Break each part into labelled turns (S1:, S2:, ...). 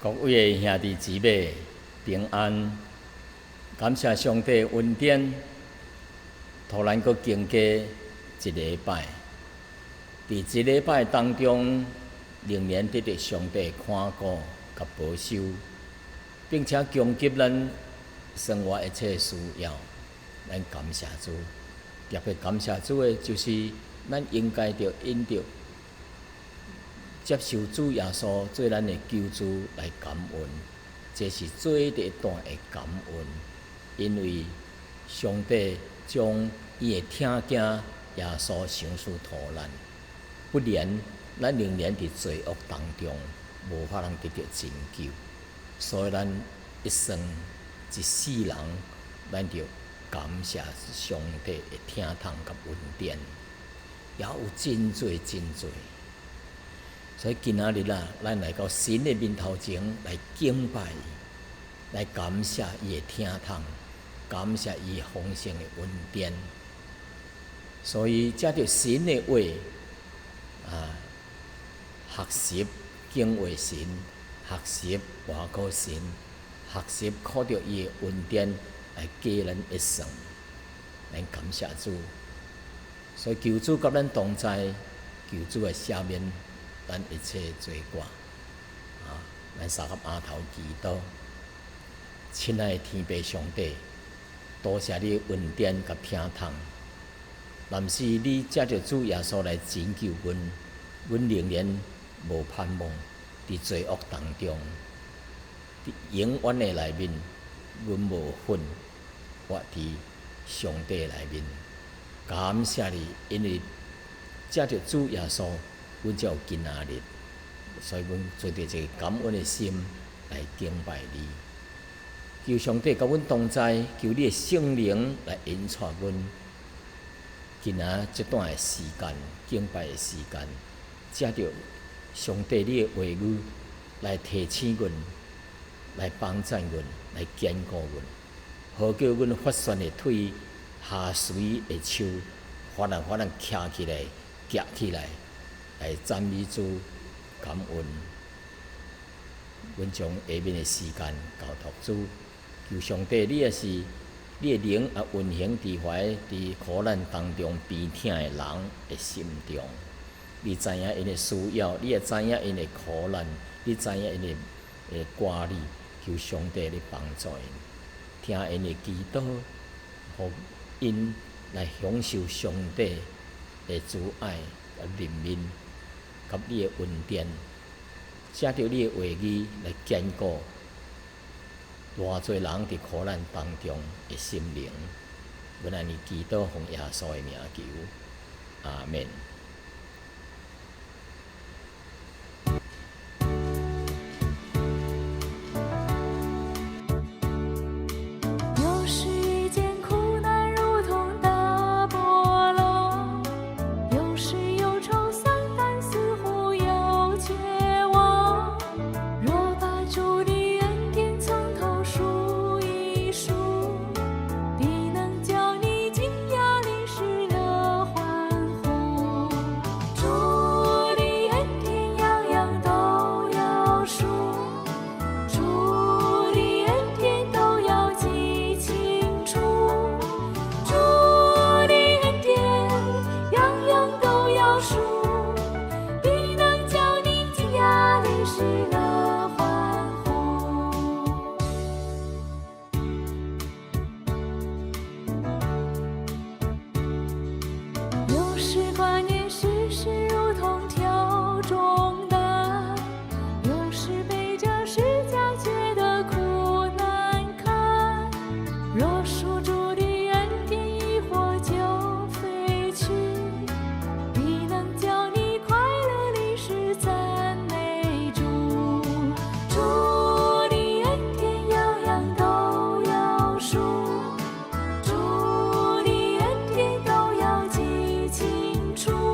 S1: 各位的兄弟姊妹平安，感謝上帝恩典，予咱閣經過一禮拜。佇這禮拜當中，仍然得著上帝看顧佮保守，並且供給咱生活一切需要，咱感謝主。特別感謝主的，就是咱應該著因著接受主耶穌做咱的救主來感恩，這是最大的感恩，因為上帝將伊的疼囝耶穌賞賜予咱，不然咱仍然佇罪惡當中，無法通得著拯救。所以咱一生一世人，咱著感謝上帝的疼痛佮恩典，也有真濟真濟。所以今仔日啊，咱來到神的面頭前來敬拜伊，來感謝伊的疼痛，感謝伊豐盛的恩典。所以藉著神的話啊，學習敬畏神，學習倚靠神，學習靠著伊的恩典來過咱一生。咱感謝主。所以求主佮咱同在，求主來赦免咱一切罪過。啊，咱三個阿頭祈禱，親愛的天父上帝，多謝你的恩典佮疼痛。若毋是你藉著主耶穌來拯救阮，阮仍然無盼望，佇罪惡當中，佇永遠的內面，阮無份活佇上帝內面。感謝你，因為藉著主耶穌，阮才有今仔日，所以阮存著一個感恩的心來敬拜你。求上帝佮阮同在，求你的聖靈來引帶阮。今仔這段的時間，敬拜的時間，藉著上帝你的話語來提醒阮，來幫贊阮，來堅固阮，好叫阮發散的腿、下垂的手，反而反而徛起來、舉起來，來讚美主、感恩。阮將下面的時間交託主，求上帝你也是你的靈也運行佇懷佇苦難當中悲痛的人的心中。你知影𪜶的需要，你也知影𪜶的苦難，你知影𪜶的掛慮，求上帝你幫助𪜶，聽𪜶的祈禱，予𪜶來享受上帝的慈愛、憐憫佮你的恩典，藉著你的話語來堅固偌濟人佇苦難當中的心靈。阮按呢祈禱，奉耶穌的名求，阿們。
S2: 有時遇見苦難如同大波浪，有時憂愁喪膽似乎要絕望。若把主的恩典從頭數一數，必能叫你驚訝淋濕樂歡呼。主的恩典樣樣都要數，主的恩典都要記清楚。主的恩典樣樣都要數，必能叫你驚訝淋濕樂歡呼。有時掛念世事如同挑重擔，有時背著十架覺得苦難堪。若數主的恩典，疑惑就飛去，必能叫你快樂淋濕讚美主。主的恩典樣樣都要數，主的恩典都要記清楚。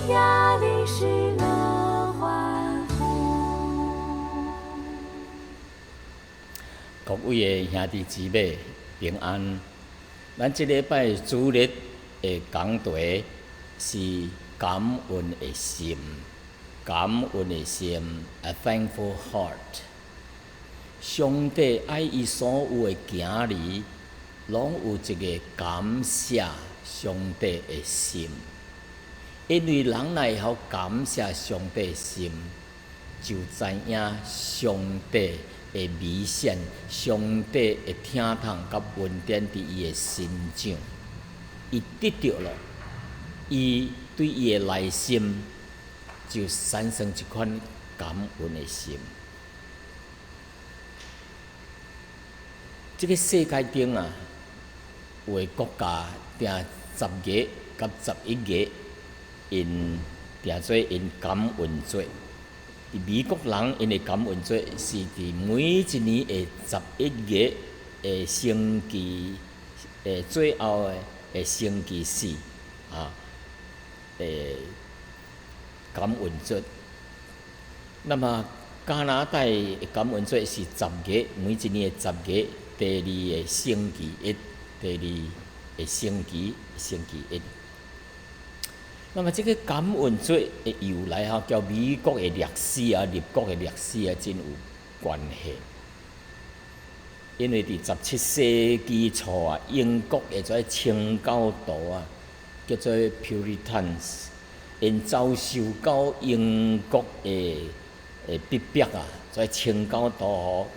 S2: 壓力時樂歡呼。
S1: 各位的兄弟姊妹平安。咱這禮拜主日的講題是感恩的心，感恩的心，a thankful heart。上帝愛伊所有的囝兒，攏有一個感謝上帝的心，因為人若會曉感謝上帝的心，就知影上帝的美善，上帝的疼痛佮恩典佇伊的身上，伊得著了，伊對伊的內心就產生一款感恩的心。這個世界頂啊，有的國家定10月佮11月，𪜶定做𪜶感恩節。佇美國人𪜶的感恩節是佇每一年的十一月的星期，最後的星期四啊，感恩節。那麼加拿大的感恩節是十月，每一年的十月第二個星期一，第二個星期一。那麼這個感恩節的由來吼，佮美國的歷史啊、立國的歷史啊，真有關係。因為佇17世紀初啊，英國的這清教徒啊，叫做 Puritans，𪜶遭受到英國的逼迫啊，這清教徒吼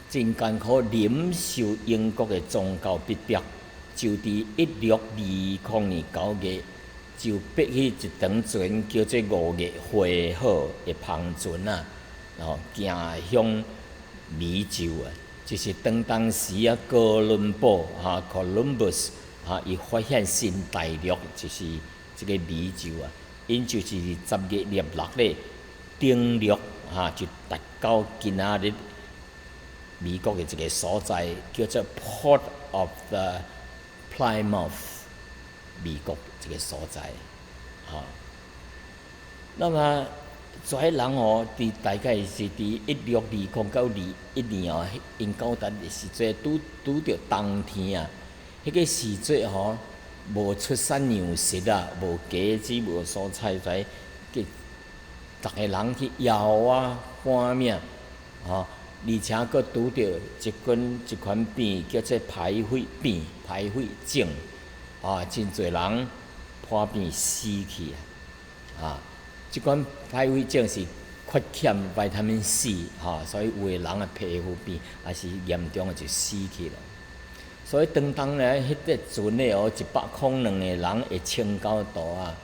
S1: 真艱苦忍受英國的宗教逼迫，就佇1620年9月，就迫彼一長船叫做五月花號的帆船啊，吼行向美洲啊，就是當時啊，哥倫布哈 Columbus 哈，伊發現新大陸，就是這個美洲啊，𪜶就是10月26咧登陸哈，就達到今仔日美國的一個所在，叫做 Port of the Plymouth，美國這個所在，哈。那麼這彼人哦，佇大概是佇1620到21年哦，𪜶到達的時陣，拄著冬天啊，彼個時節吼，無出產糧食啊，無果子，無蔬菜，在給逐个人去枵啊、寒命，吼，而且閣拄著一款病，叫做排血病、排血症，啊，真濟人破病死去啊！啊，這款排血症是缺欠維他命 C，吼，所以有的人的皮膚病，也是嚴重的就死去了。所以當咧，彼個船的哦，102個人的清教徒啊，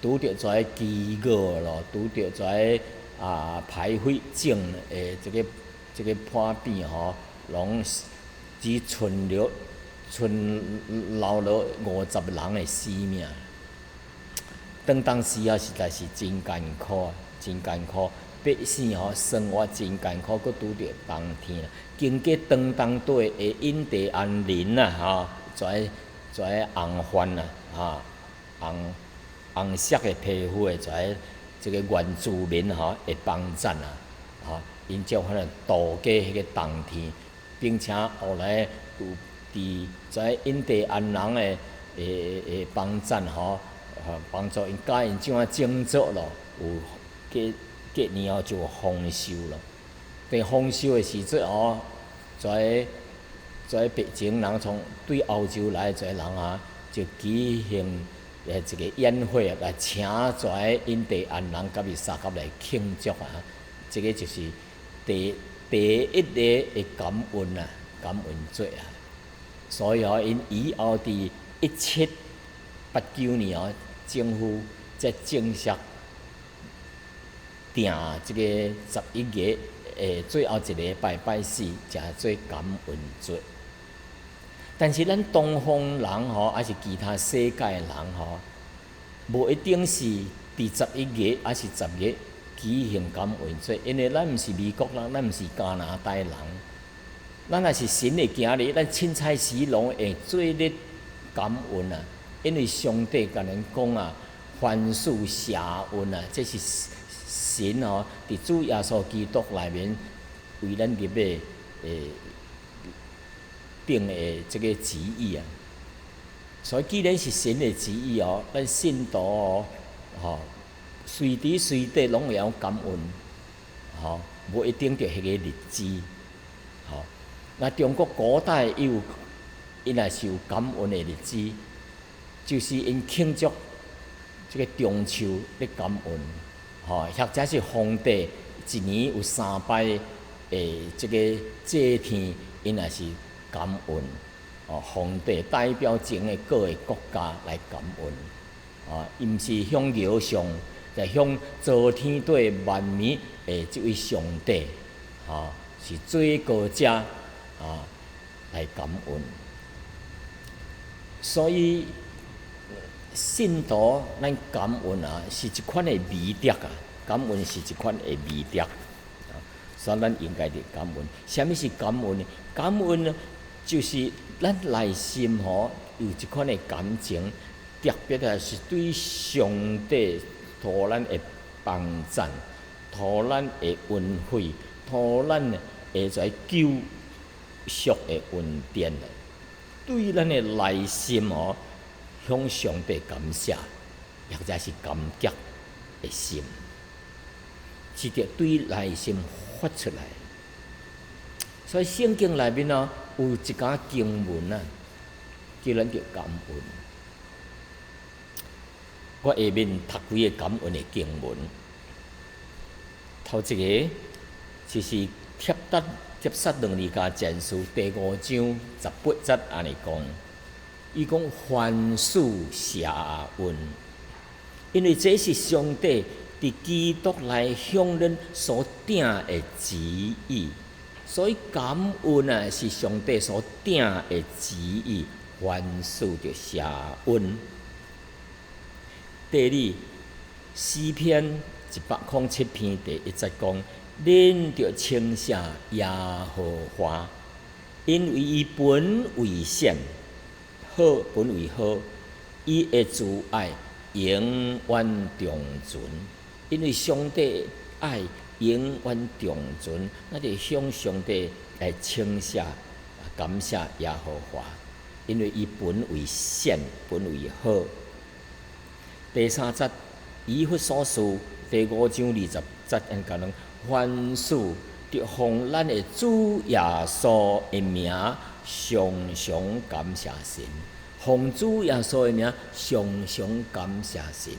S1: 拄著這个飢餓咯，拄著這个排血症的這個破病吼，攏只存留了50人的性命。當時啊，實在是真艱苦，真艱苦，百姓吼生活真艱苦，閣拄著冬天。經過當地的印第安人啊，吼，這紅番啊，哈，紅色的皮膚的這個原住民吼，會幫贊啊，吼，𪜶才有法度渡過彼個冬天，並且後來有佇這印第安人的幫贊吼，幫助𪜶教𪜶怎仔種作咯，有隔年後就有豐收咯。佇豐收的時陣吼，這白種人從對歐洲來的這人啊，就舉行一個宴會來請這印第安人佮伊相佮來慶祝啊。這個就是第一個的感恩啊，感恩節啊。所以吼，𪜶以後佇1789年哦，政府才正式定這個十一月的最後一禮拜拜四，才做感恩節。但是咱東方人吼，抑是其他世界的人吼，無一定是佇十一月抑是十月舉行感恩節，因為咱毋是美國人，咱毋是加拿大人，咱若是神的囝兒，咱凊彩時攏會做咧感恩啊！因為上帝共咱講啊，凡事謝恩啊，這是神哦，佇主耶穌基督內面為咱立的定的這个旨意啊。所以既然是神的旨意哦，咱信徒哦，吼，隨時隨地攏會曉感恩，吼，無一定著彼个日子，吼。那中國古代伊有，伊若是有感恩的日子，就是𪜶慶祝這个中秋咧感恩，吼，或者是皇帝一年有三擺的這个祭天，𪜶也是感恩。哦，皇帝代表整个各个國家來感恩，啊，伊毋是向偶像，就向造天地萬物的這位上帝，啊，是最高者啊來感恩。所以信徒咱感恩啊，是一款的美德啊，感恩是一款的美德，啊，所以咱應該著感恩。啥物是感恩呢？感恩呢，就是咱內心吼有一款的感情，特別啊是對上帝予咱的幫贊，予咱的恩惠，予咱會使救贖的恩典，對咱的內心吼向上帝感謝，或者是感激的心，是著對內心發出來。所以聖經內面哦，有一節經文啊，叫咱著感恩。我下面讀幾個感恩的經文。頭一个就是帖撒羅尼迦前書第五章十八節按呢講，伊講凡事謝恩，因為這是上帝佇基督內向恁所定的旨意。所以感恩啊，是上帝所定的旨意，凡事著謝恩。第二，詩篇107篇第一節講：恁著稱謝耶和華，因為伊本為善，好本為好，伊的慈愛永遠長存。因為上帝愛永遠長存，咱就向上帝來稱謝、感謝耶和華，因為伊本為善，本為好。第三節，以弗所書第五章20節，按呢講，凡事著奉咱的主耶穌的名，常常感謝神。奉主耶穌的名，常常感謝神。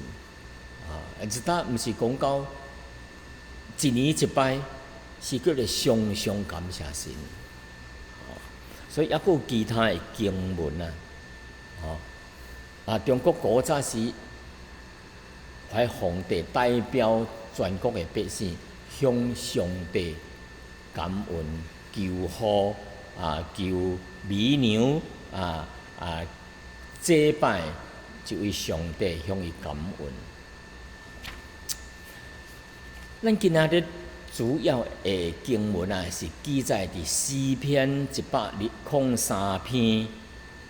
S1: 啊，這搭毋是講到一年一擺，是叫做常常感謝神。所以猶閣有其他的經文啊，吼啊，中國古早時，彼皇帝代表全國的百姓向上帝感恩、求雨啊、求美娘啊啊，祭拜這位上帝，向伊感恩。咱今仔日主要的經文啊，是記載佇詩篇103篇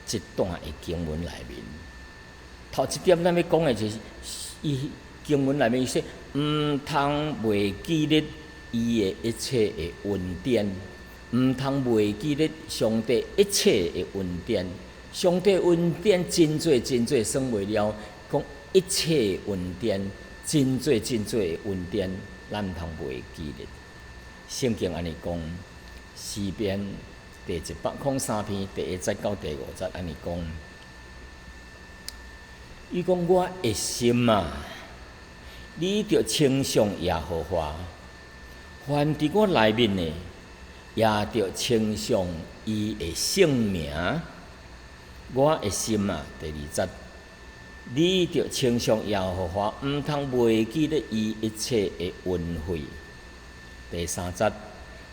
S1: 這段的經文內面。頭一點咱欲講的就是，伊經文內面說，毋通袂記得伊的一切的恩典，毋通袂記得上帝一切的恩典。上帝恩典真濟真濟，算袂了，講一切恩典，真濟真濟的恩典，咱毋通袂記得。聖經按呢講，詩篇第一百空三篇第一節到第五節按呢講。伊講我的心啊，你著稱頌耶和華；凡佇我內面的，也著稱頌伊的聖名。我的心啊，第二節，你著稱頌耶和華，毋通袂記得伊一切的恩惠。第三節，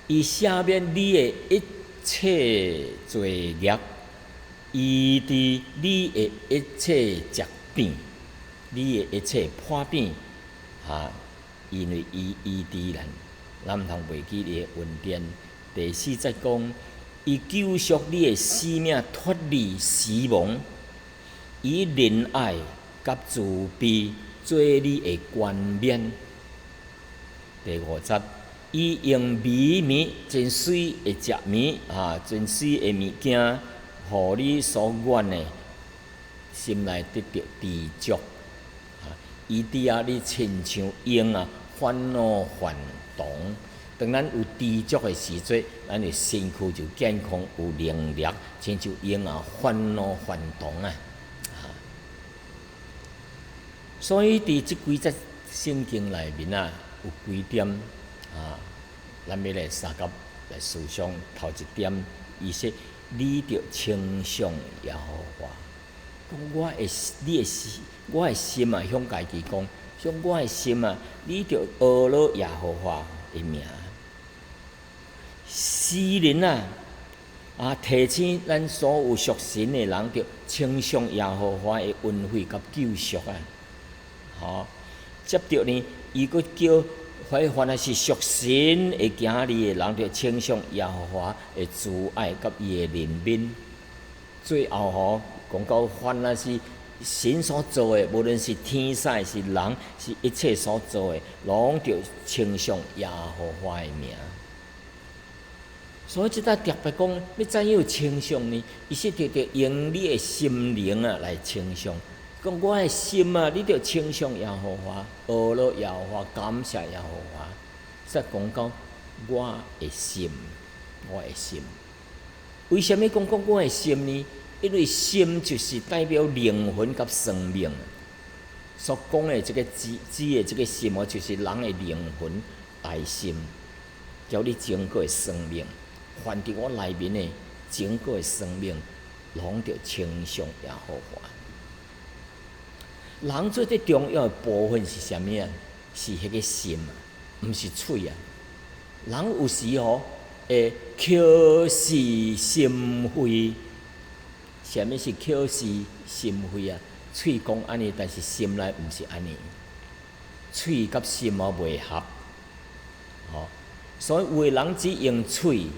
S1: 伊赦免你的一切罪孽，醫治你的一切疾病，你的一切破病，哈，因為伊醫治咱，咱毋通袂記伊的恩典。第四節講，伊救贖你的性命脫離死亡，以仁愛佮慈悲做你的冠冕。第五節，伊用美物真媠的食物啊，真媠的物件，予你所願的心內得著知足。啊，伊佇遐你親像鷹啊，返老還童。當咱有知足的時陣，咱的身軀就健康有能力，親像鷹仔返老還童啊！所以佇這幾節聖經內面啊，有幾點啊，咱欲來相佮來思想。頭一點，伊說你著稱頌耶和華，講我的你的心，我的心啊，向家己講，向我的心啊，你著阿羅耶和華的名。詩人啊，提醒咱所有屬神的人，著稱頌耶和華的恩惠佮救贖啊！吼，接著呢，伊閣叫凡若是屬神的囝兒的人，著稱頌耶和華的慈愛佮伊的憐憫。最後吼，講到凡若是神所造的，無論是天使是人，是一切所造的，攏著稱頌耶和華的名。所以這搭特別講，欲怎樣稱頌呢？伊是著著用你的心靈啊來稱頌。講我的心啊，你著稱頌耶和華，阿羅耶和華，感謝耶和華。煞講到我的心，我的心。為啥物講講我的心呢？因為心就是代表靈魂佮生命。所講的這個指指的這個心哦，就是人的靈魂內心，叫你整個的生命。凡佇我內面的整個的生命，攏著稱頌耶和華。人最最重要的部分是啥物啊？是彼個心啊，毋是喙啊。人有時吼會口是心非，啥物是口是心非啊？喙講按呢，但是心內毋是按呢。喙佮心哦袂合，吼，所以有的人只用喙，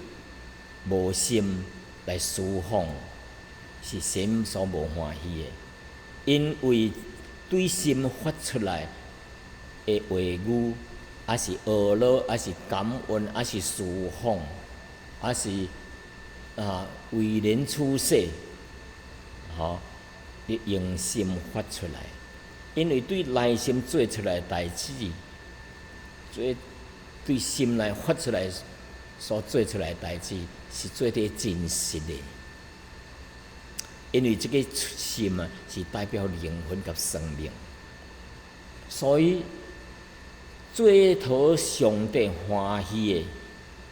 S1: 無心來侍奉，是神所無歡喜的，因為對心發出來的話語，抑是阿羅，抑是感恩，抑是侍奉，抑是為人處世，吼，你用心發出來，因為對內心做出來代誌，做對心內發出來所做出來代誌，是做得真實的。因為這個心啊，是代表靈魂佮生命，所以最討上帝歡喜的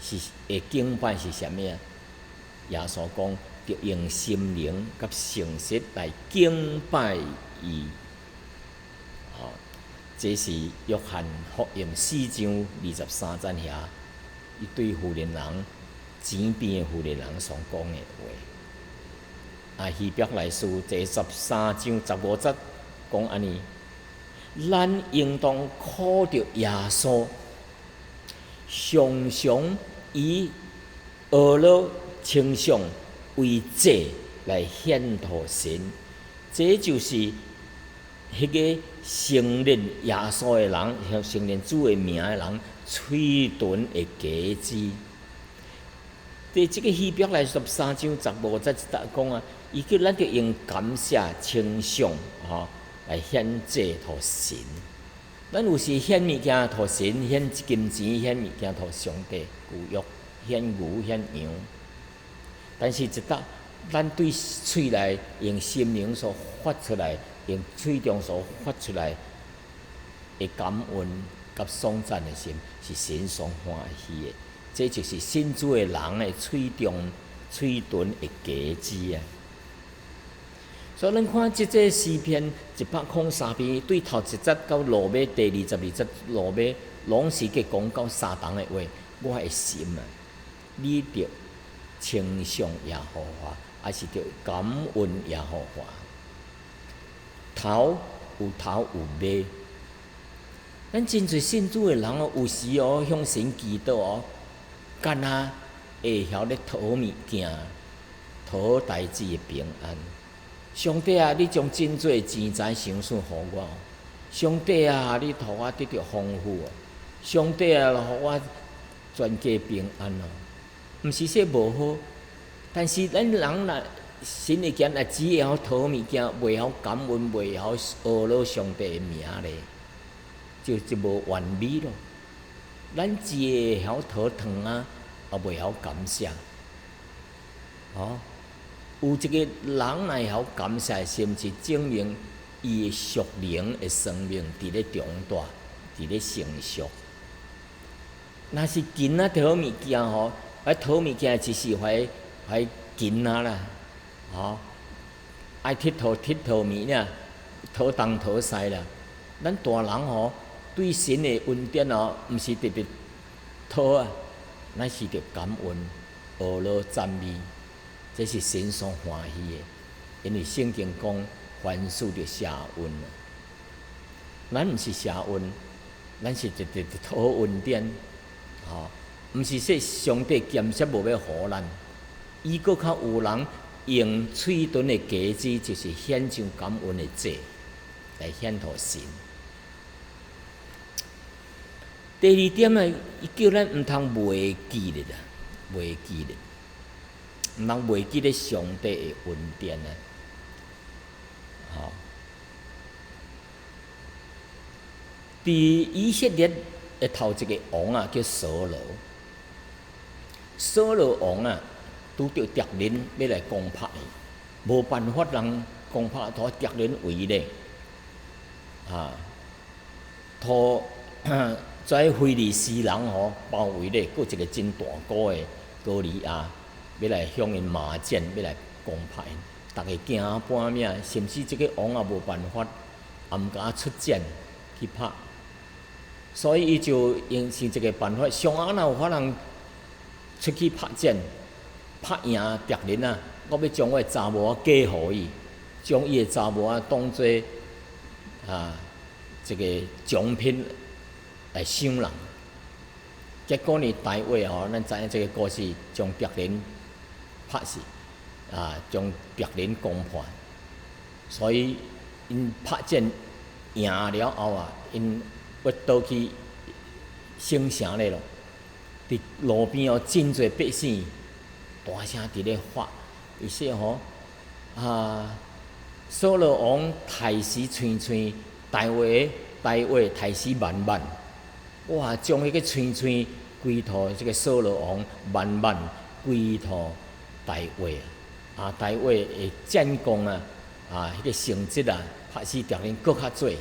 S1: 是會敬拜是啥物啊？耶穌講，著用心靈佮誠實來敬拜伊。吼，這是約翰福音4章23節遐，伊對婦人人井邊的婦人人所講的話。希伯來書第13章15節講按呢，咱應當靠著耶穌，常常以阿羅稱頌為祭來獻予神，這就是彼個承認耶穌的人，承認主的名的人，喙唇的果子。佇這個希伯來十三章十五節這講啊，伊叫咱著用感謝稱頌吼來獻祭予神。咱有時獻物件予神，獻金錢，獻物件予上帝，舊約獻牛獻羊。但是，一搭咱對喙內用心靈所發出來，用喙中所發出來的感恩佮頌讚的心，是神所歡喜的。這就是信主的人的喙中喙唇的果子啊！所以，咱看這個詩篇103篇，對頭一節到落尾第22節落尾，攏是計講到相同的話。我的心啊，你著稱頌耶和華，抑是著感恩耶和華。頭有頭有尾，咱真濟信主的人哦，有時哦向神祈禱哦，敢若會曉咧討物件，討代誌的平安。上帝啊，你將真濟錢財賞賜予我，上帝啊，你予我得著豐富哦！上帝啊，予我全家平安哦！毋是說無好，但是咱人若神的囝若只會曉討物件，袂曉感恩，袂曉阿羅上帝的名咧，就無完美咯。咱只會曉討糖仔，也袂曉感謝。哦，有一個人若會曉感謝的心，是證明伊的屬靈的生命佇咧長大，佇咧成熟。若是囡仔討物件吼，愛討物件只是懷懷囡仔啦，吼，愛𨑨迌𨑨迌物爾，討東討西啦。咱大人吼，對神的恩典哦，毋是特別討啊，咱是著感恩、阿羅讚美，這是神所歡喜的。因為聖經講，凡事著謝恩啊。咱毋是謝恩，咱是直直討恩典，吼，毋是說上帝兼攝無欲予咱，伊閣較有人用喙唇的果子，就是獻上感恩的祭，來獻予神。第二點啊，伊叫咱毋通袂記得啦，袂記得，毋通袂記得上帝的恩典啊！吼，佇以色列的頭一個王啊，叫掃羅。掃羅王啊，拄著敵人欲來攻拍伊，無辦法人攻拍，予敵人圍咧，啊，予這非利士人吼包圍咧，閣一個真大個的歌利亞，欲來向𪜶馬箭，欲來攻拍𪜶，逐家驚半命，甚至這個王也無辦法，也毋敢出戰去拍，所以伊就用想一個辦法，上暗若有法通出去拍戰，拍贏敵人啊，我欲將我的查某仔嫁予伊，將伊的查某仔當做啊一個獎品來賞人。結果呢，大衛吼，咱知影這個故事，將敵人拍死，啊，將敵人攻破。所以𪜶拍戰贏了後啊，𪜶欲倒去省城咧咯。佇路邊哦，真濟百姓大聲佇咧喊，伊說吼啊，掃羅王刣死千千，大衛大衛刣死萬萬。哇！將彼個千千歸予這個掃羅王，萬萬歸予大衛啊！大衛的戰功啊，啊，彼個成績啊，拍死敵人閣較濟，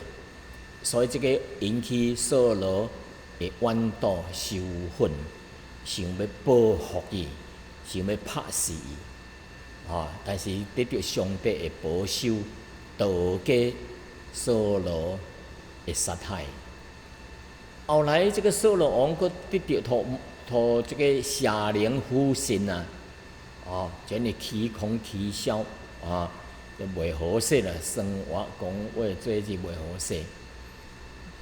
S1: 所以這個引起掃羅的怨妒仇恨，想欲報復伊，想欲拍死伊，啊！但是得著上帝的保守，躲過掃羅的殺害。後來，這個掃羅王閣得著予予這個邪靈附身啊，哦，將伊虛空虛痟啊，就袂好勢啦，生活講話做是袂好勢。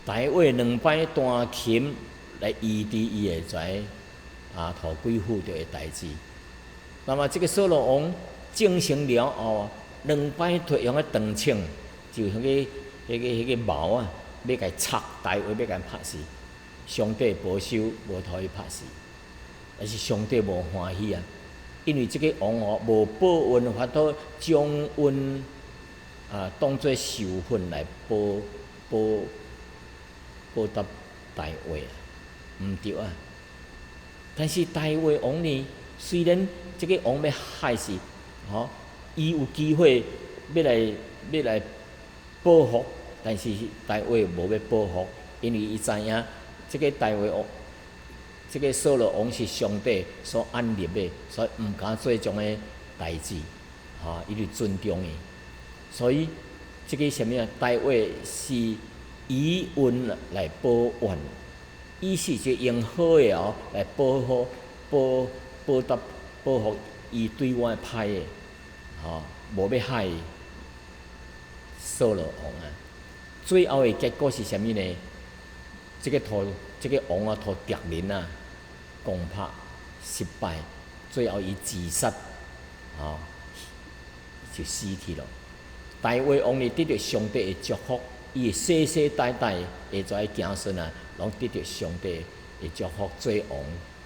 S1: 大衛兩擺彈琴來醫治伊的這啊，予鬼附著的代誌。那麼這個掃羅王清醒了後，兩擺提用个長槍，就彼個矛啊，欲共插大衛，欲共拍死。上帝保守，無予伊拍死，但是上帝無歡喜啊，因為這個王哦無報恩，反倒將恩啊當做仇恨來報報報答大衛啊，毋對啊。但是大衛王呢，雖然這個王欲害死，吼，伊有機會欲來欲來報復，但是大衛無欲報復，因為伊知影。這個大衛王，這個掃羅王是上帝所按立的，所以毋敢做這種的代誌，吼，伊就尊重伊。所以這個啥物啊？大衛是以恩來報怨，意思就用好的哦來報好報報答報復伊對我的歹的，吼，無欲害掃羅王啊。最後的結果是啥物呢？這個予這個王啊，予敵人啊攻拍失敗，最後伊自殺，吼，就死去了。大衛王呢得著上帝的祝福，伊世世代代的遮子孫啊，攏得著上帝的祝福做王。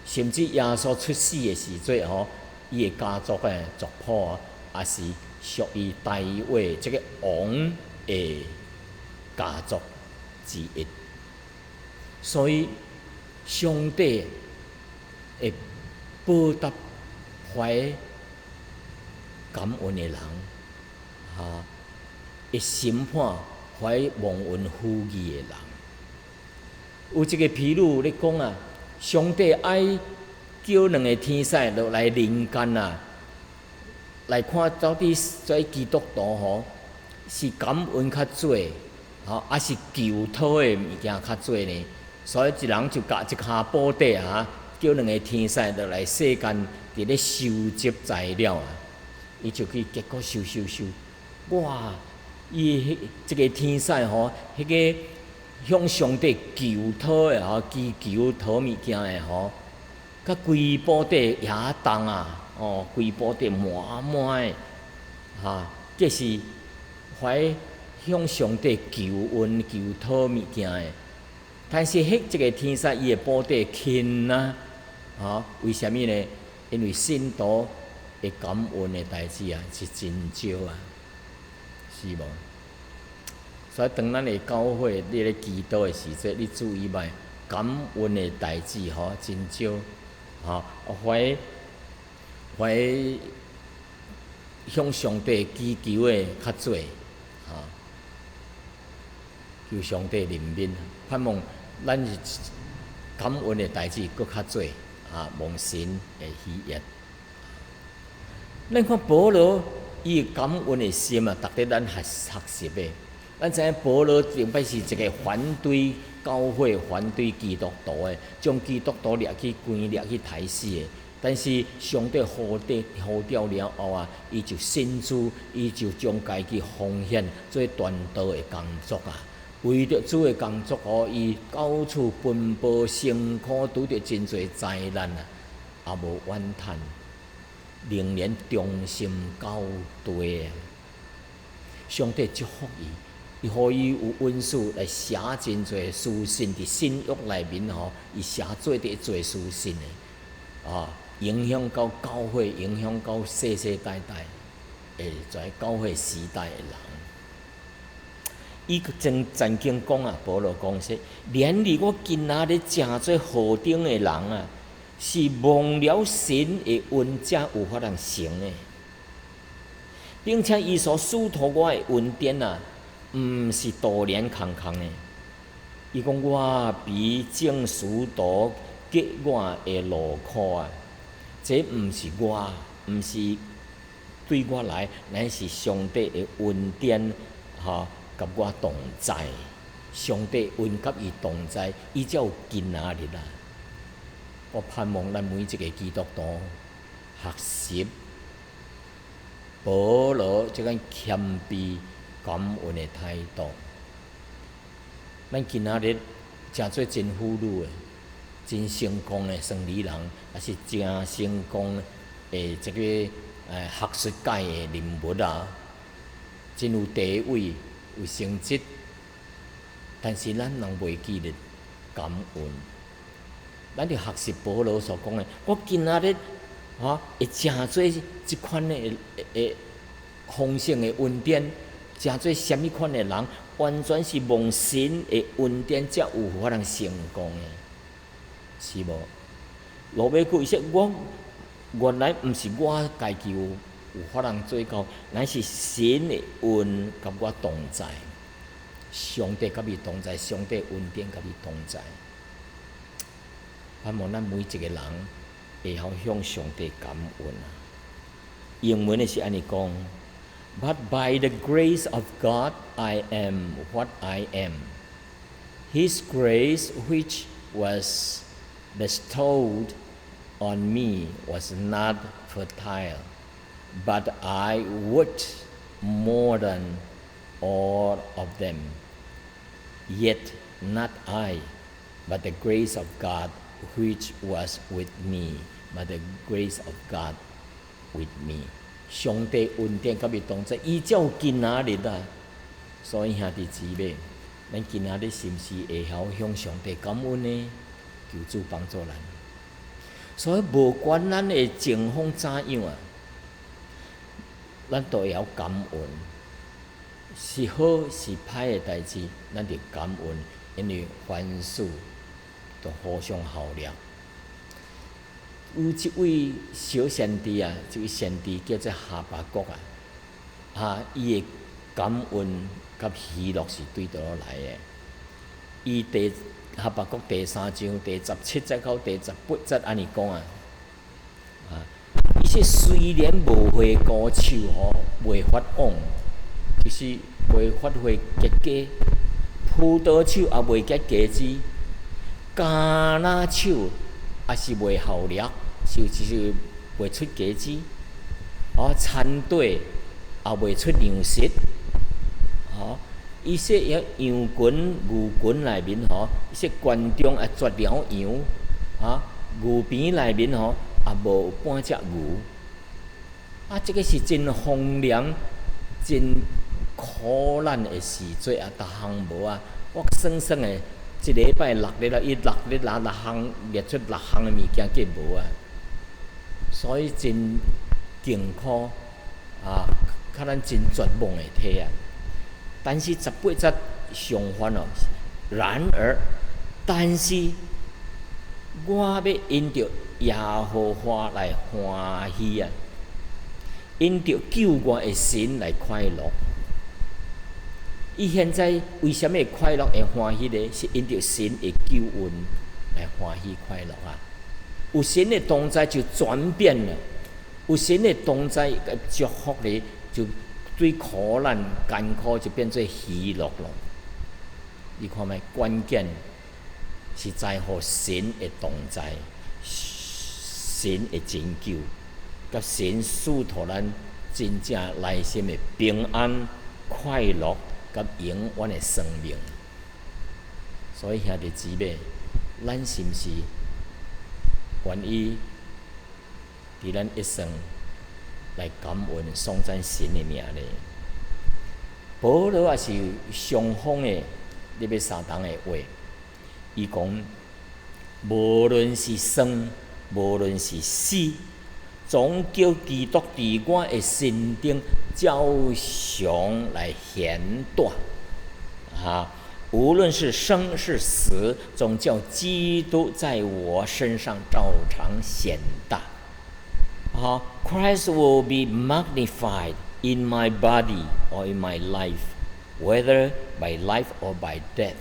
S1: 甚至耶穌出世的時陣吼，伊的家族的族譜啊，也是屬於大衛這个王的家族之一。所以，上帝會報答懷感恩的人，哈，會審判懷忘恩負義的人。有一个譬喻咧講啊，上帝愛叫兩个天使落來人間啊，來看到底這基督徒吼是感恩較濟，吼，抑是求討的物件較濟呢？所以一人就共一跤布袋啊，叫兩个天使落來世間，佇咧收集材料啊。伊就去結果收收收，哇！伊彼這个天使吼，彼个向上帝求討的吼，祈求討物件的吼，佮規布袋也重啊！哦，規布袋滿滿的，哈，這是懷向上帝求恩求討物件的。但是彼一个天使伊的布袋輕啊，吼，為啥物呢？因為信徒會感恩的代誌啊，是真少啊，是無？所以當咱的教會你咧祈禱的時陣，你注意覓感恩的代誌吼，真少，吼，懷懷向上帝祈求的較濟，吼，求上帝憐憫，盼望咱是感恩的代誌閣較濟，啊，蒙神的喜悅。咱看保羅伊感恩的心啊，值得咱學學習的。咱知影保羅頂擺是一个反對教會、反對基督徒的，將基督徒掠去關、掠去刣死的。但是上帝呼召呼召了後啊，伊就信主，伊就將家己奉獻做傳道的工作啊。為著主的工作哦，伊到處奔波辛苦，拄著真濟災難啊，也無怨嘆，仍然忠心到底啊！上帝祝福伊，伊予伊有恩賜來寫真濟書信，佇新約內面吼，伊寫做佇濟書信的，啊，影響到教會，影響到世世代代的在教會時代的人。伊曾曾經講啊，保羅講說，然而我今仔日成做何等的人啊，是蒙了神的恩才有法通成的，並且伊所賜予我的恩典啊，毋是徒然空空的。伊講我比眾使徒格外的勞苦啊，這毋是我，毋是對我來，乃是上帝的恩典，吼，佮我同在。上帝恩佮伊同在，伊才有今仔日啊！我盼望咱每一個基督徒學習保羅這種謙卑感恩的態度。咱今仔日誠做真富裕的、真成功的生理人，抑是誠成功的這个學術界的人物啊，真有地位、有成績，但是咱人袂記得感恩。咱著學習保羅所講的，我今仔日吼會誠做這款的的豐盛的恩典，誠做啥物款的人，完全是蒙神的恩典，才有法通成功的，是無？落尾句伊說：我原來毋是我家己有有法通做到，乃是神的恩佮我同在，上帝佮伊同在，上帝恩典佮伊同在。盼望咱每一个人會曉向上帝感恩啊！英文的是按呢講：But by the grace of God I am what I am. His grace which was bestowed on me was not futile, but I worked more than all of them. Yet not I, but the grace of God which was with me, but the grace of God with me。上帝恩典佮伊同在，伊才有今仔日啊！所以兄弟姊妹，咱今仔日是毋是會曉向上帝感恩呢？求主幫助咱。所以無管咱的情況怎樣啊，咱都會曉感恩。是好是歹的代誌，咱就感恩，因為凡事都互相效力。有一位小先知啊，這位先知叫做哈巴谷啊，啊，伊的感恩佮喜樂是對佗來的？伊第哈巴谷第三章第17節到第18節按呢講啊，啊，伊說雖然無花果樹吼袂發旺，就是袂發花結果，葡萄樹也袂結果子，橄欖樹也是袂效力，就是袂出果子，哦，田地也袂出糧食，吼，伊說羊群、牛群內面吼，伊說圈中也絕了羊，啊，牛棚內面吼也無半隻牛，啊，這個是真荒涼、真苦難的時節啊，逐項無啊，我算算的，一禮拜六日啦，伊六日拿六項列出六項的物件，計無啊，所以真艱苦啊，較咱真絕望的體啊。但是十八節相反哦，然而，但是我欲因著耶和華來歡喜啊，因著救我的神來快樂。伊現在為啥物會快樂會歡喜呢？是因著神的救恩來歡喜快樂啊！有神的同在就轉變了，有神的同在佮祝福呢，就對苦難艱苦就變做喜樂咯。你看覓？關鍵是在乎神的同在，神的拯救，佮神賜予咱真正內心的平安、快樂，佮永遠的生命。所以兄弟姊妹，咱是毋是願意佇咱一生來感恩、頌讚神的名呢？保羅也是相仿的，你欲相同的話，伊講：無論是生，無論是死，總叫基督佇我的身頂照常來顯大。啊，無論是生是死，總叫基督在我身上照常顯大。啊，Christ will be magnified in my body or in my life, whether by life or by death。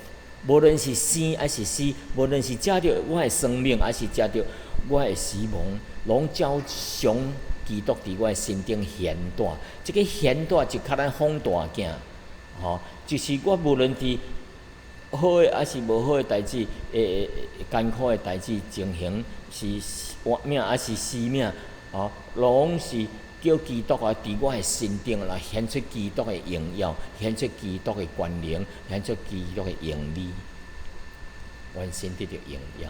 S1: 無論是生還是死，無論是藉著我的生命，還是藉著我的死亡，攏照常基督佇我的身頂顯大。這個顯大就較咱放大鏡，吼，就是我無論佇好的還是無好的代誌，會艱苦的代誌情形，是活命還是死命，吼，攏是叫基督啊，佇我的身頂來顯出基督的榮耀，顯出基督的權能，顯出基督的榮美，完全得著榮耀。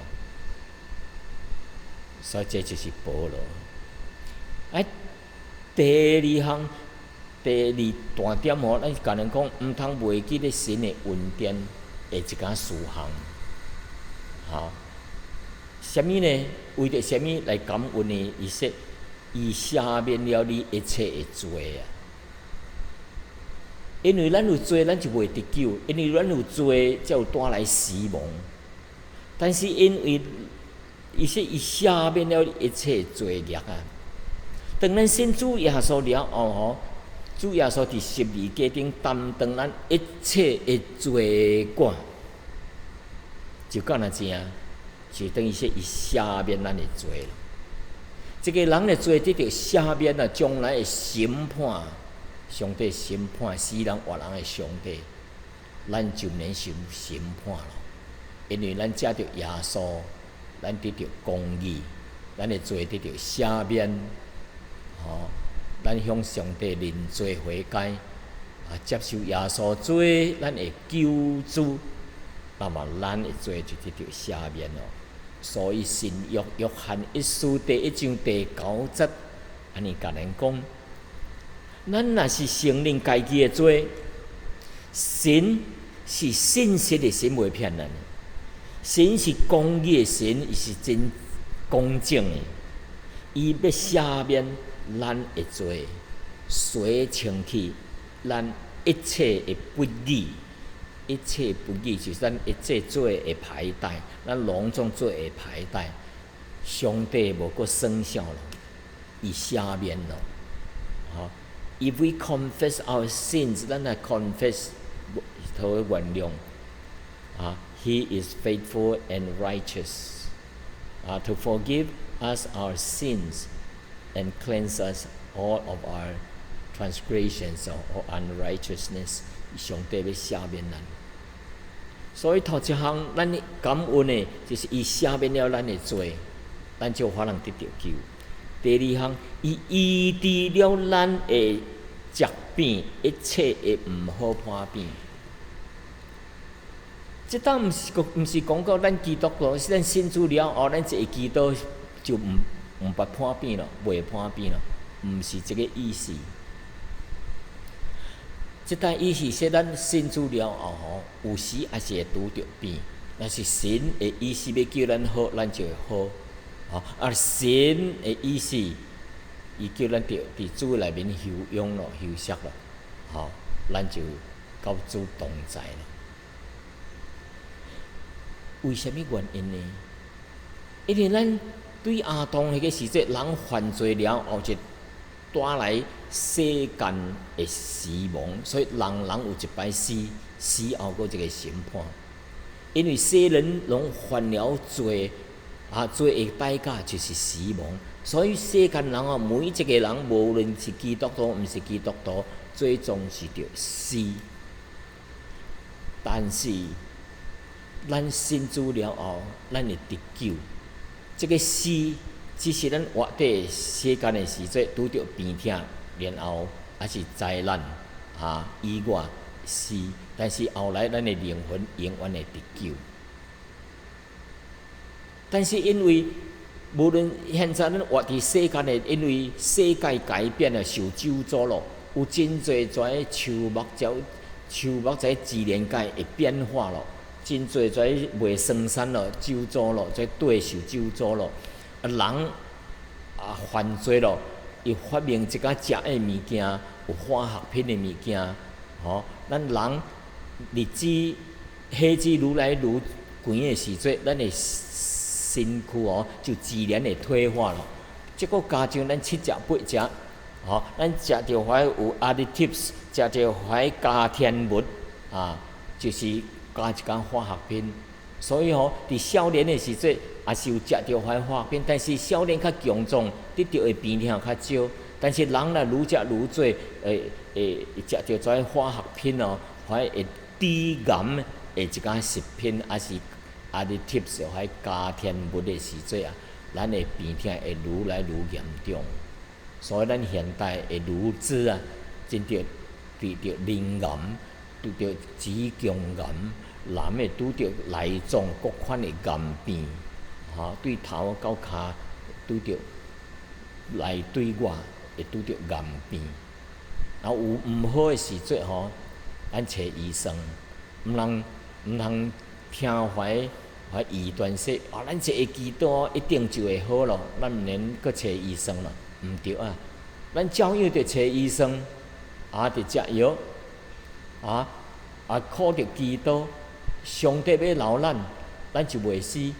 S1: 所以這就是保羅。哎，第二項，第二大點吼，咱共人講，毋通袂記得神的恩典的一件事項。吼，啥物呢？為著啥物來感恩呢？伊說，伊赦免了你一切的罪啊！因為咱有罪，咱就袂得救；因為咱有罪，才有帶來死亡。但是因為伊說伊赦免了一切罪孽啊！當咱信主耶穌了後吼，主耶穌佇十字架頂擔當咱一切的罪過，就敢若這，就等於說伊赦免咱的罪。這個人的罪得著赦免啊，將來的審判，上帝審判死人活人的上帝，咱就免受審判咯。因為咱藉著耶穌，咱得著公義，咱的罪得著赦免，吼，咱向上帝認罪悔改，啊，接受耶穌做咱的救主，那麼咱的罪就得著赦免咯。所以新約約翰一書第一章第九節，按呢共咱講：咱若是承認家己的罪，神是信實的神，袂騙咱。神是公義的神，伊是真公正的。伊欲赦免咱的罪，洗清去咱一切的不義，一切不義就是咱一切做的歹代，咱攏總做的歹代，上帝無閣算數了，伊赦免了。吼，If we confess our sins，咱來 confess，予原諒。啊，He is faithful and righteous，啊，to forgive us our sins and cleanse us all of our transgressions or unrighteousness。上帝欲赦免咱，所以頭一項咱感恩的，就是伊赦免了咱的罪，咱就可能得著救。第二項，伊醫治了咱的疾病，一切的毋好破病。這當毋是講到咱基督徒，是咱信主了後，咱一個基督就毋捌破病咯，袂破病咯，毋是這個意思。這段意思說，咱信主了後吼，有時也是會拄著病，若是神的意思欲叫咱好，咱就會好。吼，啊，神的意思，伊叫咱著佇主內面休養咯、休息咯，吼，咱就佮主同在咯。為啥物原因呢？因為咱對亞當彼個時陣，人犯罪了後就帶來世間的死亡，所以人人有一擺死，死後閣一個審判。因為世人攏犯了罪，啊，罪的代價就是死亡。所以世間人哦，每一個人，無論是基督徒，毋是基督徒，最終是著死。但是，咱信主了後，咱會得救。這個死只是咱活佇世間的時陣，拄著病痛，然後抑是災難啊意外死。但是後來咱的靈魂永遠會得救。但是因為無論現在咱活佇世間的，因為世界改變了，受咒詛咯，有真濟這樹木、鳥樹木在自然界會變化咯，真濟這袂生產咯，咒詛咯，這地受咒詛咯。啊，人啊犯罪咯，伊發明一寡食的物件，有化學品的物件，吼，咱人日子日子愈來愈長的時陣，咱的身軀哦就自然會退化咯。這閣加上咱七食八食，吼，咱食著遐有 additives，食著遐加添物，啊，就是加一寡化學品。所以吼，佇少年的時陣，也是有食著遐化學品，但是少年較強壯，得著的病痛較少。但是人若愈食愈濟，會食著這化學品哦，遐會致癌的一寡食品，抑是 additives 遐加添物的時陣啊，咱的病痛會愈來愈嚴重。所以咱現代的女子啊，真著得著乳癌，拄著子宮癌，男的拄著內臟各款的癌病，吼，對頭到跤拄著內對外會拄著癌病。啊，有毋好的時陣吼，咱揣醫生，毋通聽懷懷異端說啊，咱一个祈禱一定就會好咯，咱毋免閣揣醫生咯，毋對啊！咱照樣著揣醫生，啊，佇食藥，啊啊，靠著祈禱，上帝欲留咱，咱就袂死。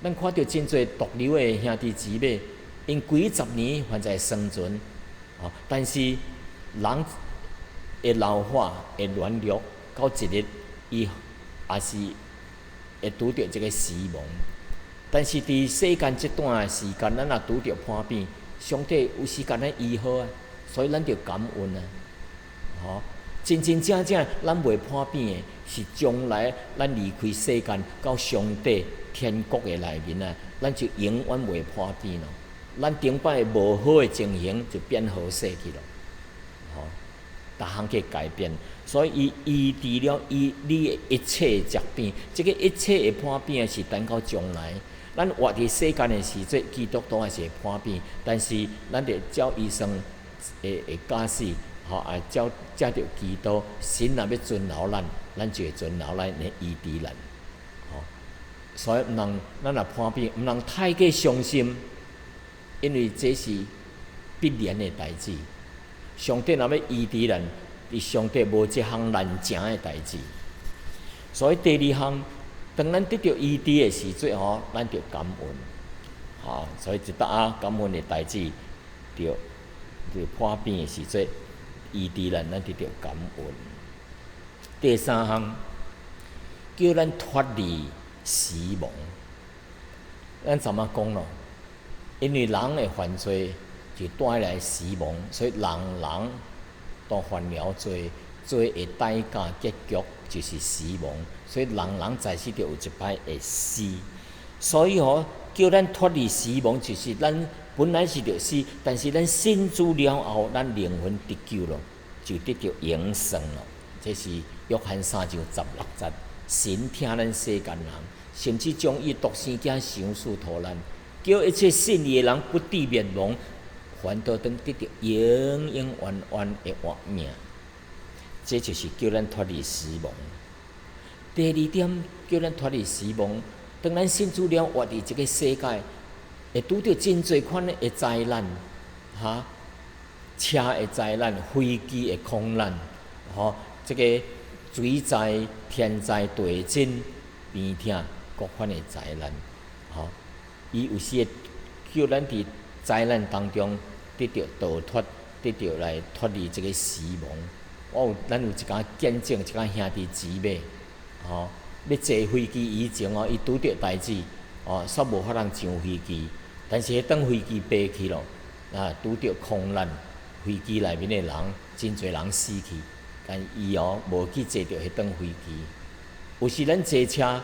S1: 咱看著真濟毒瘤的兄弟姊妹，𪜶幾十年還在生存，啊，但是人會老化、會軟弱，到一日伊也是會拄著這個死亡。但是佇世間這段時間，咱若拄著破病，上帝有時間咱醫好啊，所以咱著感恩啊，吼！真真正正咱袂破病的，是將來咱離開世間到上帝天國的內面啊，咱就永遠袂破病咯。咱頂擺無好的情形就變好勢去咯，吼！逐項去改變，所以伊醫治了伊你的一切疾病，這個一切的破病是等到將來。咱活佇世間的時陣，基督徒還是會破病，但是咱著照醫生的教示，吼，啊，照藉著基督，神若欲存留咱，咱就會存留咱來醫治咱，吼。所以毋通，咱若破病，毋通太過傷心，因為這是必然的代誌。上帝若欲醫治咱，佇上帝無這項難成的代誌。所以第二項，當咱得著醫治的時陣吼，咱就感恩，吼。所以一搭仔感恩的代誌，著著破病的時陣，醫治咱，咱得著感恩。第三項，叫咱脫離死亡。咱怎麼講咯？因為人的犯罪就帶來死亡，所以人人都犯了罪，罪的代價結局就是死亡，所以人人在世就有一擺會死。所以吼，叫咱脫離死亡，就是咱本來是著死，但是咱信主了後，咱靈魂得救咯，就得著永生咯。這是約翰3章16節，神疼咱世間人，甚至將伊獨生囝賞賜予咱，叫一切信伊的人不致滅亡，反倒當得著永永遠遠的活命。這就是叫咱脫離死亡。第二點，叫咱脫離死亡。當咱信主了，活佇這個世界，會拄著真濟款的災難，哈，車的災難、飛機的空難，吼，這個水災、天災、地震、病痛，各款的災難，吼，伊有時會叫咱佇災難當中得著逃脫，得著來脫離這個死亡。我有，咱有一寡見證，一寡兄弟姊妹，吼，欲坐飛機以前哦，伊拄著代誌，哦，煞無法通上飛機。但是彼當飛機飛去咯，啊，拄著空難，飛機內面的人真濟人死去，但伊哦無去坐著彼當飛機。有時咱坐車，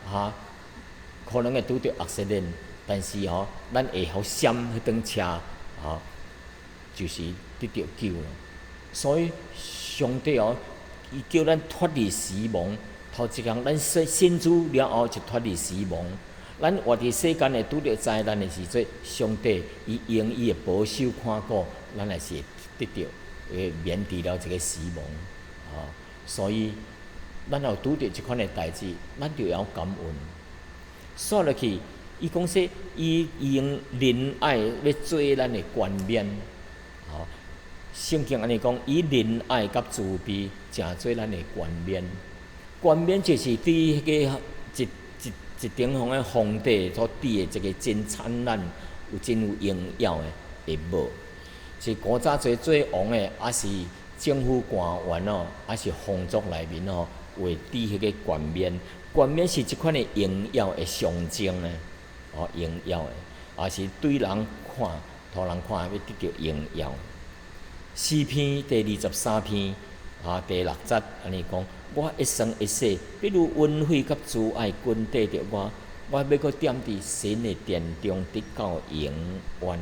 S1: 哈，可能會拄著 accident，但是吼，咱會曉閃彼當車，吼，就是得著救咯。所以上帝哦，伊叫咱脫離死亡。頭一項，咱信信主了後就脫離死亡。咱活佇世間會拄著災難的時陣，上帝伊用伊的保守看顧，咱也是會得著會免除了這個死亡。吼，所以咱若有拄著這款的代誌，咱就會曉感恩。煞落去，伊講說，伊用仁愛欲做咱的冠冕。吼，聖經按呢講，以仁愛佮慈悲，成做咱的冠冕。冠冕就是對彼個一一一頂方的皇帝所戴的一個真燦爛、有真有榮耀的的帽。是古早濟做王的，抑是政府官員哦，抑是皇族內面哦，會戴彼個冠冕。冠冕是這款的榮耀的象徵呢，哦，榮耀的，抑是對人看，予人看欲得著榮耀。詩篇第23篇啊，第六節按呢講：我一生一世，必有恩惠佮慈愛跟綴著我，我欲閣踮佇神的殿中，直到永遠。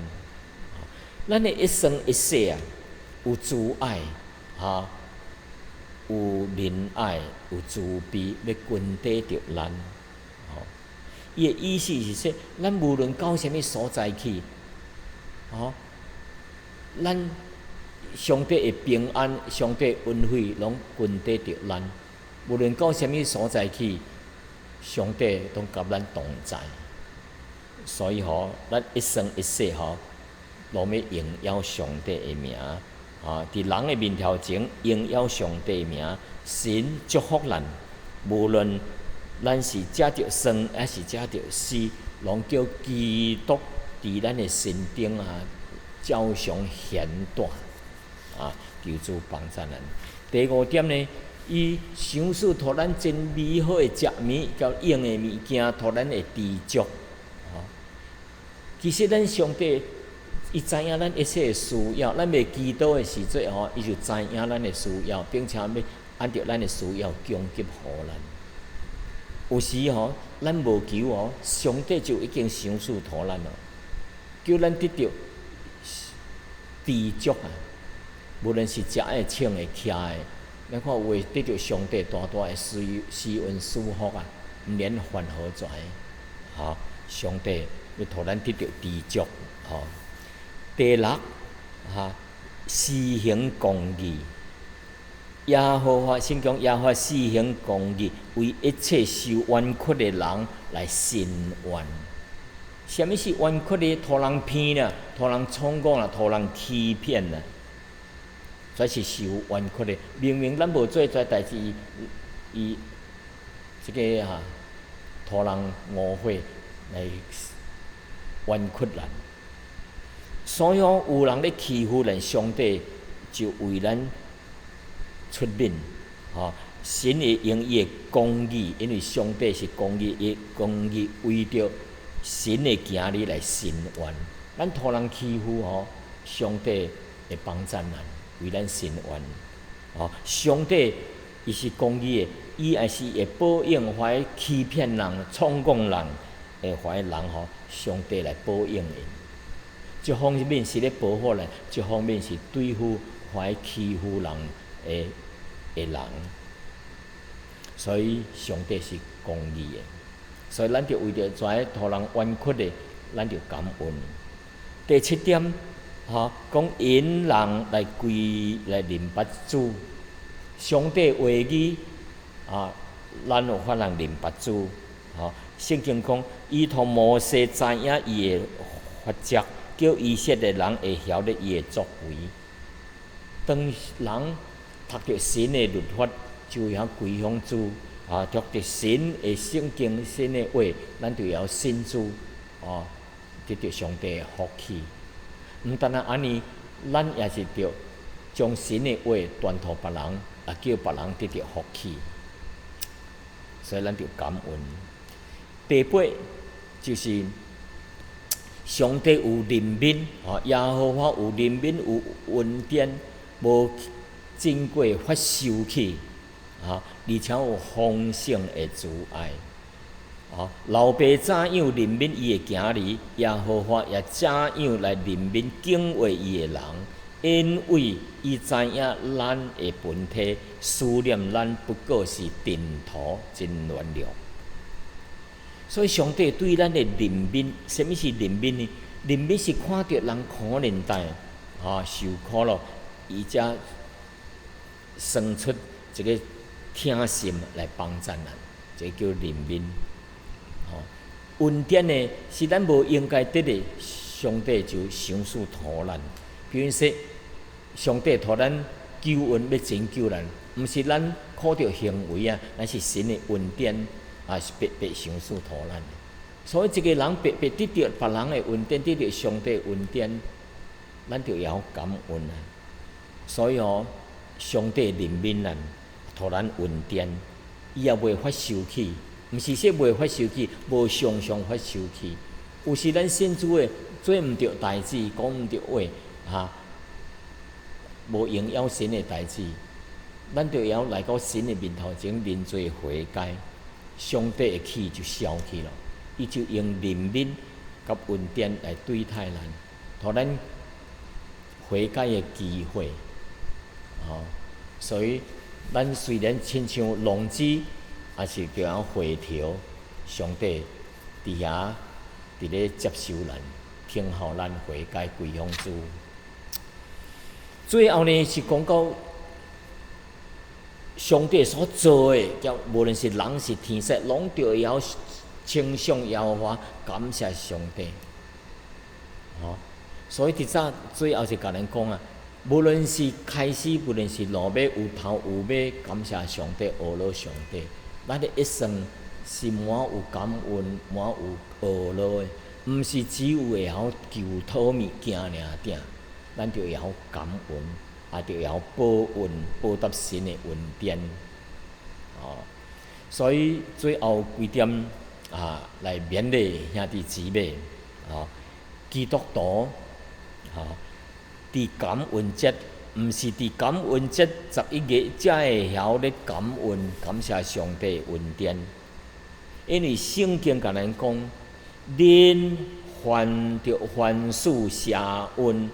S1: 咱的一生一世啊，有慈愛，哈，有仁愛，有慈悲，欲跟綴著咱。吼，伊的意思是說，咱無論到啥物所在去，吼，咱上帝的平安、上帝恩惠，攏跟綴著咱。無論到啥物所在去，上帝攏佮咱同在。所以吼，咱一生一世吼，攏欲榮耀上帝的名。啊！佇人的面頭前榮耀上帝的名，神祝福咱。無論咱是食著生，抑是食著死，攏叫基督佇咱的身頂啊，照常顯大。啊！求主幫助咱。第五點呢，伊賞賜予咱真美好的食物，佮用的物件，予咱會知足。吼，其實咱上帝伊知影咱一切的需要，咱欲祈禱的時陣吼，伊就知影咱的需要，並且欲按著咱的需要供給予咱。有時吼，咱無求吼，上帝就已經賞賜予咱咯，叫咱得著知足啊！無論是食的、穿的、騎的，咱看有的得著上帝大大的施施恩賜福啊，毋免煩何在？吼，上帝欲予咱得著知足，吼。第六，哈，施行公義。耶和華聖經耶和華施行公義，為一切受冤屈的人來伸冤。啥物是冤屈的？予人騙啦，予人創講啦，予人欺騙啦，這是受冤屈的。明明咱無做這代誌，伊這個哈，予人誤會來冤屈咱。所以講有人咧欺負咱，上帝就為咱出面，吼，神會用伊的公義，因為上帝是公義，伊公義為著神的行兒來伸冤。咱予人欺負吼，上帝會幫贊咱，為咱伸冤。吼，上帝伊是公義的，伊也是會報應遐欺騙人、創講人的遐人吼，上帝來報應𪜶。一方面是咧保護咱，一方面是對付遐欺負人的人。所以上帝是公義的，所以咱就為著遮予人冤屈的，咱就感恩。第七點，吼，講引人來歸來認捌主，上帝話語啊，咱有法通認捌主。吼，聖經講，伊予摩西知影伊的法則，叫以色列人會曉得伊的作為。當人讀著神的律法，就會曉歸向主啊！讀著神的聖經、神的話，咱就會曉信主，哦，得著上帝的福氣。毋單單按呢，咱也是著將神的話傳予別人，啊，叫別人得著福氣。所以咱著感恩。第八就是上帝有憐憫，吼，耶和華有憐憫，有恩典，無經過發生氣，啊，而且有豐盛的慈愛。啊，老爸怎樣憐憫伊的囝兒，耶和華也怎樣來憐憫敬畏伊的人，因為伊知影咱的本體，思念咱不過是塵土，真軟弱。所以上帝對咱的憐憫，啥物是憐憫呢？憐憫是看著人可憐待，啊，受苦咯，伊才生出一個疼心來幫贊咱，這叫憐憫。吼，恩典呢，是咱無應該得的，上帝就賞賜予咱。比如說，上帝予咱救恩欲拯救咱，毋是咱靠著行為啊，乃是神的恩典啊，是白白賞賜予咱。所以一個人白白得著別人的恩典，得著上帝恩典，咱就會曉感恩啊。所以哦，上帝憐憫咱，予咱恩典，伊也袂發生氣，毋是說袂發生氣，無常常發生氣。有時咱信主的做毋著代誌，講毋著話，哈，無榮耀神的代誌，咱就會曉來到神的面頭前認罪悔改，上帝的氣就消去了，伊就用憐憫佮恩典來對待咱，予咱悔改的機會。吼，所以咱雖然親像浪子，也是著曉回頭，上帝佇遐佇咧接受咱，聽候咱悔改歸向主。最後呢，是講到上帝所造的，叫無論是人是天使，攏著會曉稱頌耶和華，感謝上帝。吼，所以佇早最後是共咱講啊，無論是開始，無論是落尾，有頭有尾，感謝上帝，學樂上帝。咱的一生是滿有感恩，滿有學樂的，毋是只有會曉求討物件爾爾，咱就會曉感恩，也就會曉報恩，報答神的恩典。哦，所以最後幾點啊，來勉勵兄弟姊妹，啊，基督徒，啊，佇感恩節，毋是佇感恩節11月才會曉咧感恩，感謝上帝恩典。因為聖經共咱講，恁犯著凡事謝恩，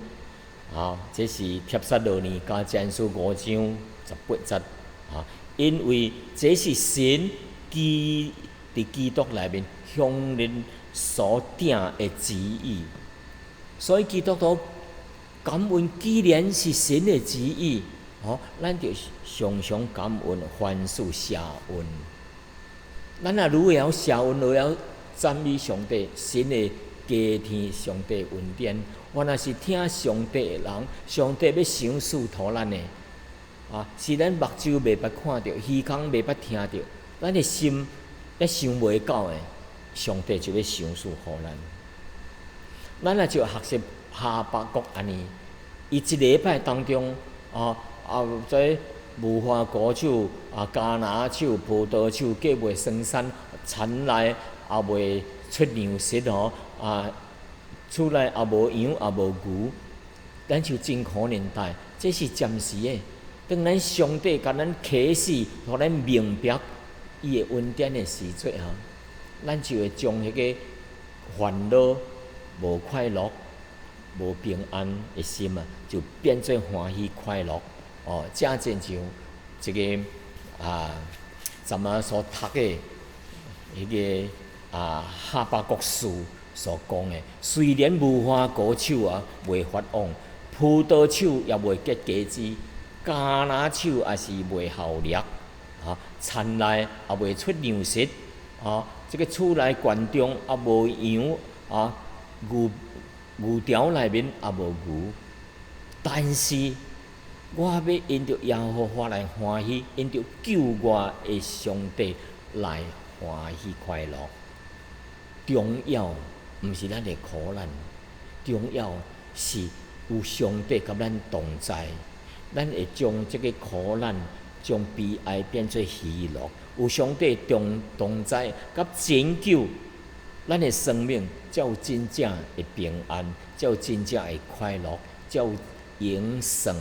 S1: 啊，這是帖撒羅尼迦前書5章18節，啊，因為這是神基佇基督內面向恁所定的旨意，所以基督徒感恩既然是神的旨意，哦，咱就常常感恩，凡事謝恩。咱若愈會曉謝恩，愈會曉讚美上帝，神的家天，上帝恩典。原來是疼上帝的人，上帝欲賞賜予咱的，啊，是咱目睭袂捌看著，耳孔袂捌聽著，咱的心也想袂到的，上帝就欲賞賜予咱。咱若就學習哈巴谷按呢，伊一禮拜當中，啊，這無花果樹、啊，橄欖樹、葡萄樹，計袂生產，田內也袂出糧食吼，啊，厝內也無羊也無牛，咱就真苦年代，這是暫時的。當咱上帝共咱啟示，予咱明白伊的恩典的時陣吼，咱就會將彼个煩惱、無快樂、無平安的心啊，就變做歡喜快樂。哦，正親像這个啊，昨仔所讀的彼个啊，哈巴谷書所講的，雖然無花果樹啊袂發旺，葡萄樹也袂結果子，橄欖樹也是袂效力，啊，田內也袂出糧食，啊，這个厝內圈中也無羊，啊，牛牛槽內面也無牛，但是我欲因著耶和華來歡喜，因著救我的上帝來歡喜快樂。重要毋是咱的苦難，重要是有上帝佮咱同在，咱會將這个苦難、將悲哀變做喜樂。有上帝同在，佮拯救咱的生命，才有真正的平安，才有真正的快樂，才有永生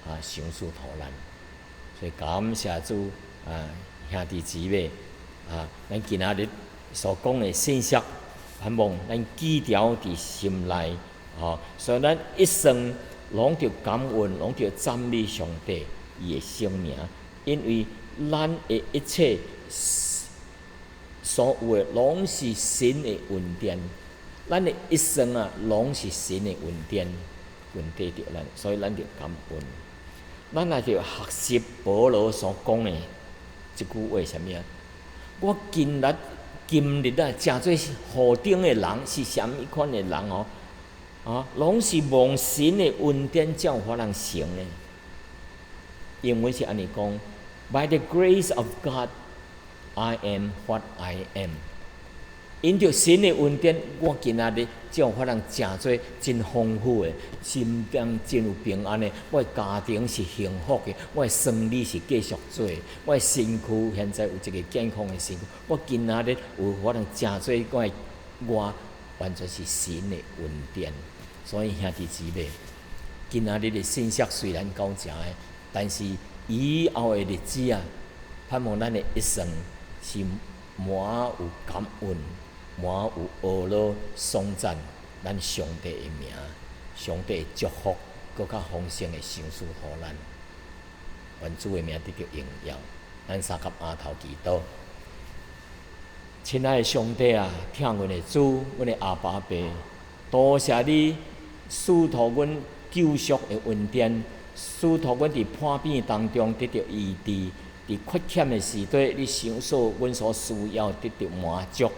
S1: 啊，賞賜予咱。所以感謝主啊，兄弟姊妹啊，咱今仔日所講的信息，盼望咱記牢佇心內，吼，所以咱一生攏著感恩，攏著讚美上帝伊的聖名，因為咱的一切所有的攏是神的恩典，咱的一生啊，攏是神的恩典，恩典著咱，所以咱著感恩。咱若著學習保羅所講的這句話，啥物啊？我今日今日啊，成做何等的人，是啥物款的人哦？啊，攏是蒙神的恩典才有法通成的。英文是按呢講：By the grace of God, I am what I am。因著神的恩典，我今仔日才有法通成做真豐富的，心中真有平安的。我的家庭是幸福的，我的生理是繼續做，我的身軀現在有一個健康的身軀。我今仔日有法通成做我的我，完全是神的恩典。所以兄弟姊妹，今仔日的信息雖然到遮的，但是以後的日子啊，盼望咱的一生是滿有感恩，滿有呵咾頌讚咱上帝的名，上帝的祝福，閣較豐盛的賞賜予咱。願主的名得著榮耀，咱三佮阿頭祈禱。親愛的上帝啊，疼阮的主，阮的阿爸父，多謝你賜予阮救贖的恩典，賜予阮佇破病當中得著醫治，佇缺欠的時代，你賞賜阮所需要得著滿足。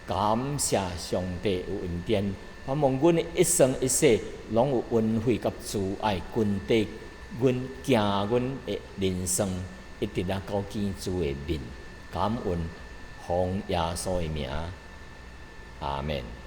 S1: 感謝上帝有恩典，盼望阮的一生一世攏有恩惠佮慈愛跟綴阮行阮的人生，一直啊到見主的面。感恩，奉耶穌的名，阿門。